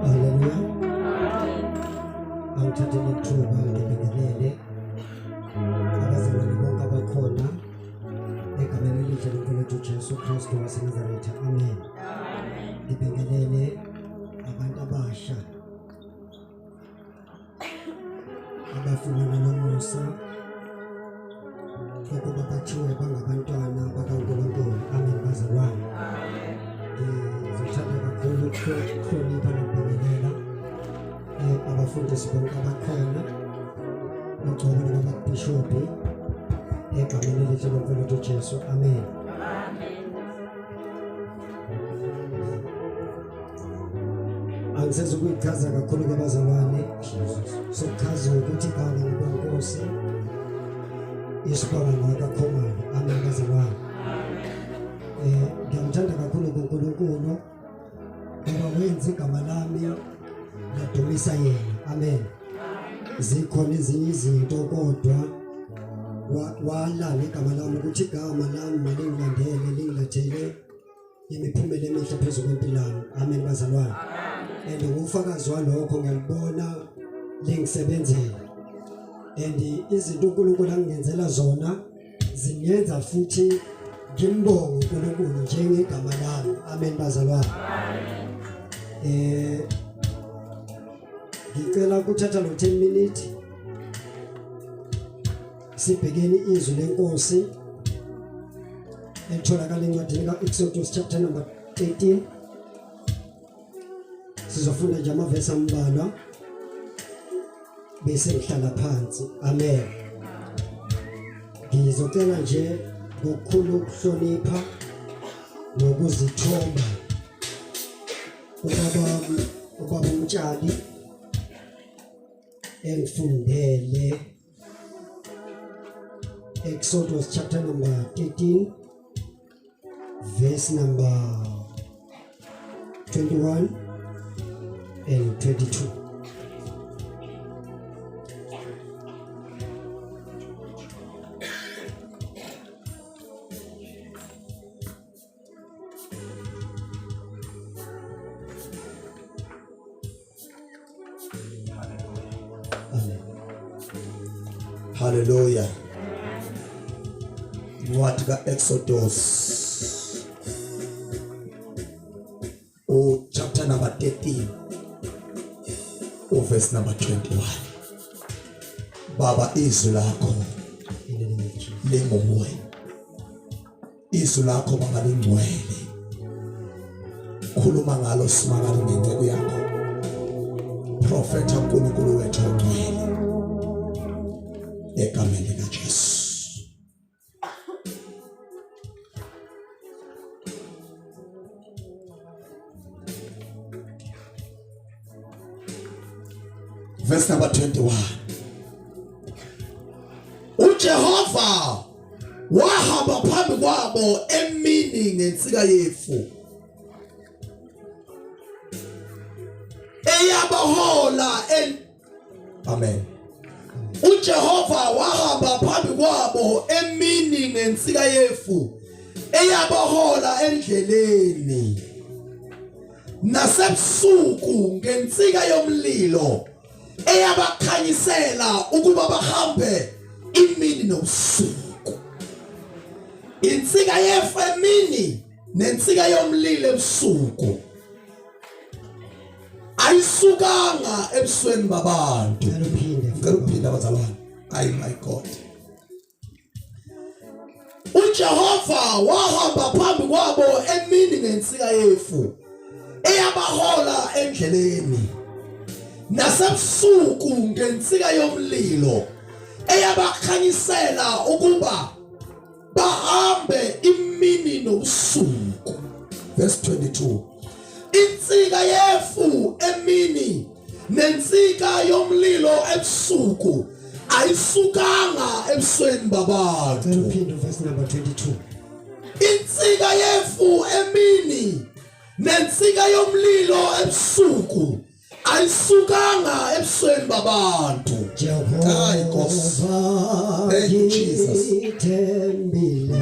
Haleluya. Angithathe lethuba ngibingelele abazalwane bonke abakhona egameni elihle leNkosi uJesu Kristu waseNazaretha. Amen. Ngibingelele abantu abasha abafumana nomusa ukuba bathiwe bangabantwana bakaNkulunkulu. Amen bazalwane. Ngizothanda kakhulu ukuhlonipha nokubingelela abafundisi bonke abakhona ugcobo nababishobhi egameni elihle loNkulunkulu uJesu. Amen. Angisezukuyichaza kakhulu ke bazalwane, sokuchaza ukuthi igama ngoba Nkosi isibongo ngakaKhumalo. Amen bazalwane. Ngiyamthanda kakhulu uNkulunkulu ngoba wenza igama lami ladumisa yena. Amen. Zikhona ezinye izinto kodwa wala negama lami ukuthi igama lami malingilandele lingilethele imiphumela emihle phezu kwempilo yami. Amen bazalwane. And ngufakazi walokho, ngiyalibona lingisebenzela and izinto uNkulunkulu angingenzela zona zingenza futhi ngimbonge uNkulunkulu njengegama lami. Amen bazalwane. Ngicela ukuthatha lo 10 minutes sibhekeni izwi lenkosi elitholakala encwadini ka-Exodus chapter number 13. Sizofunda nje amavesi ambalwa bese ngihlala phansi. Amen. Ngizocela nje ngokukhulu ukuhlonipha nokuzithoba ubaba uMtshali engifundele Exodus chapter number 13 verse number 21 and 22. Amen. Hallelujah. Incwadi kaExodus u chapter number 13 u verse number 21. Baba, izwi lakho In the name of Jesus. linguwe. Izwi lakho Baba lingcwele. Khuluma ngalo simakade ngenceku yakho. Profeta uNkulunkulu wethu ongcwele. Egameni likaJesu. Verse number 21. uJehova wahamba phambi kwabo emini ngensika yefu eyabahola Amen. uJehova wahamba phambi kwabo emini ngensika yefu eyabahola endleleni, nasebusuku ngensika yomlilo eyabakhanyisela ukuba bahambe imini nobusuku. Insika yefu emini nensika yomlilo ebusuku ayisukanga ebusweni babantu. Ngicela uphinde. Ngicela uphinde abazalwane. Ay my God. uJehova wahamba phambi kwabo emini ngensika yefu eyabahola endleleni, nasebusuku ngensika yomlilo eyabakhanyisela ukuba bahambe imini nobusuku. Verse 22. Insika yefu emini nensika yomlilo ebusuku ayisukanga ebusweni babantu. Ngicela uphinde verse number 22. Insika yefu emini nensika yomlilo ebusuku ayisukanga ebusweni babantu. Hayi Nkosi. Jehova, Thank you, Jesus. ngithembile,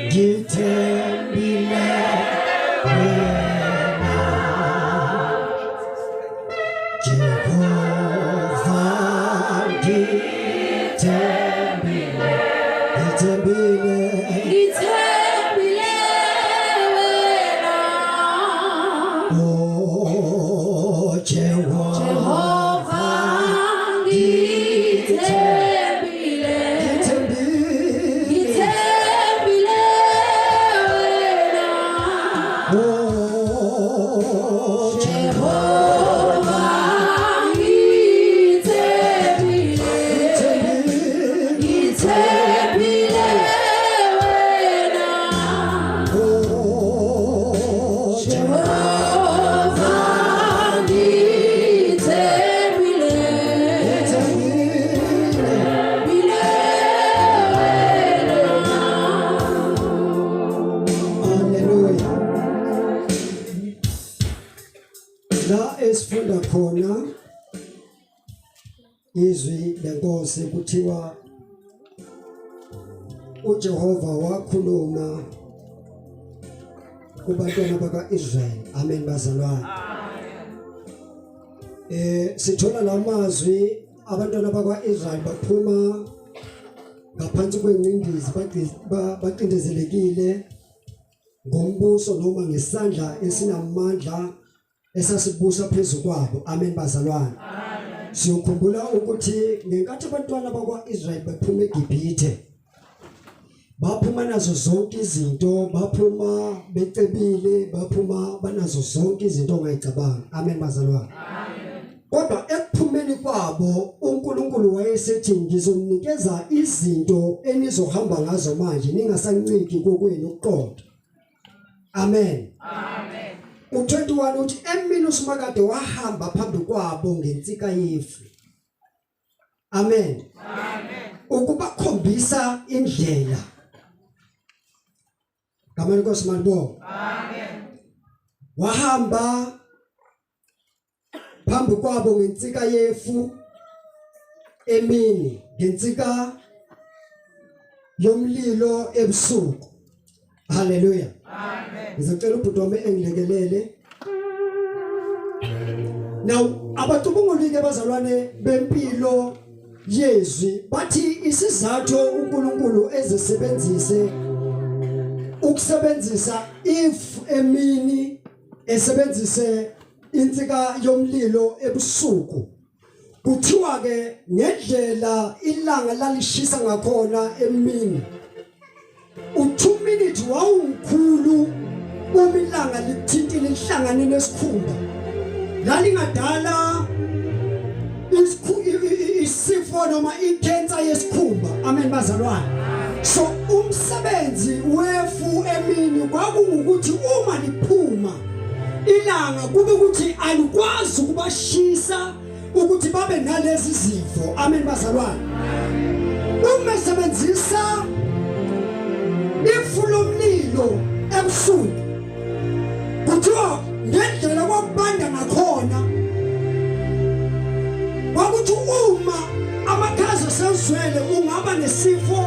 ngithembile wena. Oh Jehova, Jehova ngithembile, ngithembile. Ngithembile wena. Oh Jehova ngithembile, ngithembile. Ngithembile wena. Oh Jehova ngithembile, ngithembile. Bile wena. Haleluya. La esifunda khona izwi lenkosi kuthiwa uJehova wakhuluma kubantwana bakaIsrael. Amen bazalwane. Sithola lamazwi, abantwana bakwaIsrael baphuma ngaphansi kwengcindezi, bacindezelekile ngombuso noma ngesandla esinamandla esasibusa phezu kwabo. Amen bazalwane. Siyokhumbula ukuthi ngenkathi abantwana bakwaIsrael bephuma eGibhithe, baphuma nazo zonke izinto, baphuma becebile, baphuma banazo zonke izinto ongayicabanga. Amen bazalwane. Kodwa ekuphumeni kwabo uNkulunkulu wayesethi, ngizonikeza izinto enizohamba ngazo manje, ningasanciki kokwenu ukuqonda. Amen. Amen. U21 uthi emini uSimakade wahamba phambi kwabo ngensika yefu. Amen. Amen. Ukubakhombisa indlela. Gama lenkosi malibonga. Amen. Wahamba phambi kwabo ngensika yefu emini, ngensika yomlilo ebusuku. Haleluya. Amen. Ngizocela ubhuti wami engilekelele. Now abacubunguli ke bazalwane bempilo yezwi bathi isizathu uNkulunkulu ezesebenzise ukusebenzisa if emini, esebenzise insika yomlilo ebusuku, kuthiwa ke ngendlela ilanga lalishisa ngakhona emini, u2 minutes wawumkhulu uma ilanga likuthintile, lihlangane nesikhumba, lalingadala isifo noma ikhensa yesikhumba. Amen bazalwane. So umsebenzi wefu emini kwakungukuthi uma liphuma ilanga kube ukuthi alikwazi ukubashisa ukuthi babe nalezi zifo. Amen bazalwane. Uma esebenzisa ifu lomlilo ebusuku, kuthiwa ngendlela kwakubanda ngakhona, kwakuthi uma amakhaza sezwele ungaba nesifo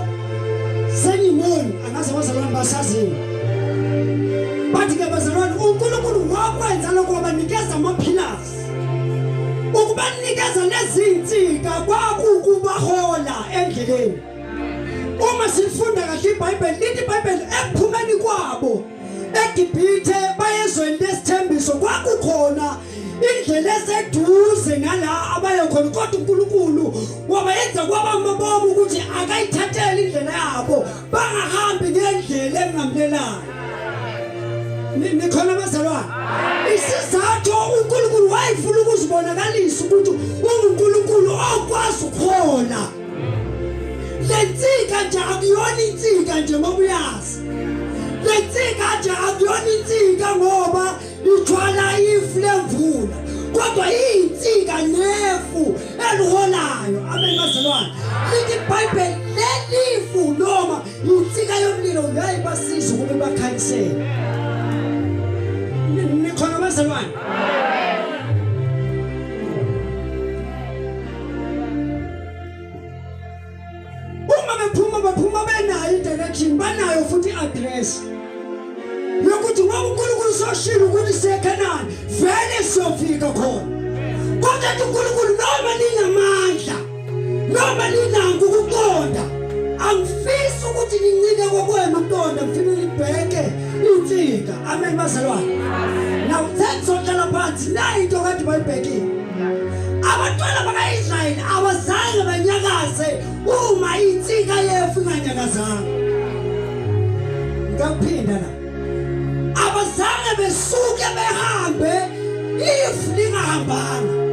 senyimoni. Angaze abazalwane basazini. Bathi ke bazalwane, uNkulunkulu wakwenza lokho, wabanikeza ama-pillars. Ukubanikeza lezi nsika kwakukubahola endleleni. Uma sifunda kahle iBhayibheli, lithi iBhayibheli ekuphumeni kwabo eGibhithe bayezweni lesithembiso kwakukhona indlela eseduze nala abaye khona, kodwa uNkulunkulu wabayenza kwaba amabomu ukuthi akayithathele indlela yabo, bangahambi ngendlela enqamulelayo. Nikhona bazalwane? Isizathu uNkulunkulu wayefuna ukuzibonakalisa ukuthi unguNkulunkulu okwazi ukuhola. Lensika nje akuyona insika nje ngoba uyazi, lensika nje akuyona insika ngoba ithwala ifu lemvula, kodwa iyinsika nefu eliholayo. Amen bazalwane. Lithi iBhayibheli lelifu noma insika yomlilo yayibasiza ukuba bakhanyisele. Nikhona bazalwane? Uma bephuma, baphuma benayo i-direction, banayo futhi i-address yokuthi ngoba uNkulunkulu soshilo ukuthi siyeKhenani, vele siyofika khona. Kodwa ethi uNkulunkulu, noma ninamandla noma ninanko ukuqonda. Angifisi ukuthi nincike kokwenu ukuqonda, ngifuna nibheke insika. Amen bazalwane. Now sengizohlala phansi nayi into kade bayibhekile. Abantwana baka-Israyeli abazange banyakaze uma insika yefu inganyakazanga. Ngakuphinda la. Abazange besuke behambe if lingahambanga.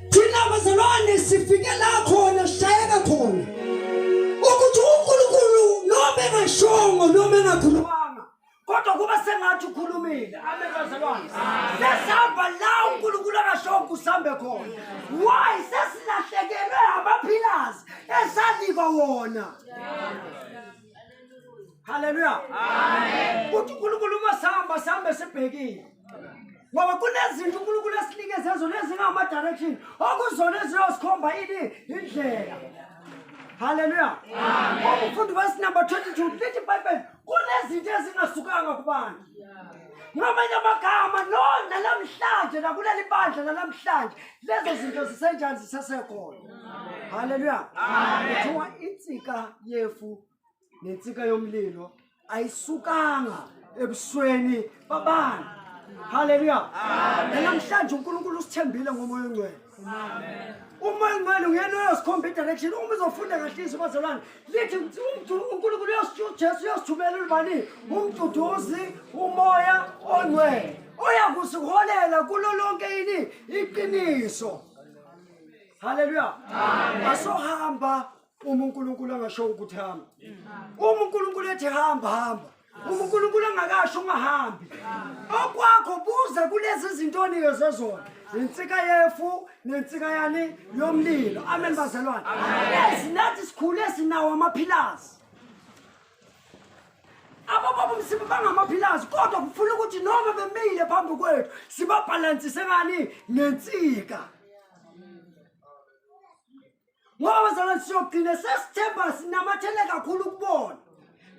Thina bazalwane sifike la khona sishayeka khona ukuthi uNkulunkulu noma engashongo noma engakhulumanga kodwa kuba sengathi ukhulumile. Amen bazalwane. Sesihamba la uNkulunkulu akashongo usambe khona. Why sesilahlekelwe ama-pillars esanikwa wona. Haleluya. Amen. Uthi uNkulunkulu uma sihamba sihambe sibhekile. Ngoba kunezinto uNkulunkulu esinikeze zona ezingama-direction okuzona eziyosikhomba ini indlela. Haleluya. Amen. Ufunda verse number 22 lithi iBhayibheli kunezinto ezingasukanga kubantu. Ngamanye amagama no nalamhlanje nakuleli bandla nalamhlanje lezo zinto zisenjani zisesekhona. Haleluya. Amen. Kuthiwa insika yefu nensika yomlilo ayisukanga ebusweni babantu. Haleluya. Namhlanje uNkulunkulu usithembile ngomoya ongcwele. Umoya ongcwele uyena oyosikhomba i-direction. Uma uzofunda kahle izwi bazalwane, lithi uNkulunkulu uJesu uyosithumela ulubani? Umduduzi, umoya ongcwele oyakusiholela kulo lonke ini iqiniso. Haleluya. Asohamba uma uNkulunkulu angasho ukuthi hamba. Uma uNkulunkulu ethi hamba hamba. Uma uNkulunkulu angakasho ungahambi. Okwakho buza kulezi zinto onikezwe zona. Insika yefu nensika yani yomlilo. Amen bazalwane. Lezi nathi sikhule sinawo ama-pillars. Abobaba umsiba bangama-pillars kodwa kufuna ukuthi noma bemile phambi kwethu sibabhalansise ngani nensika. Ngoba bazalwane siyogcina sesithemba sinamathele kakhulu kubona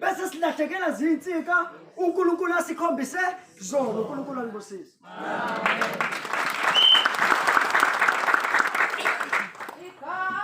bese silahlekela zinsika uNkulunkulu asikhombise zona. uNkulunkulu anibusise. Amen.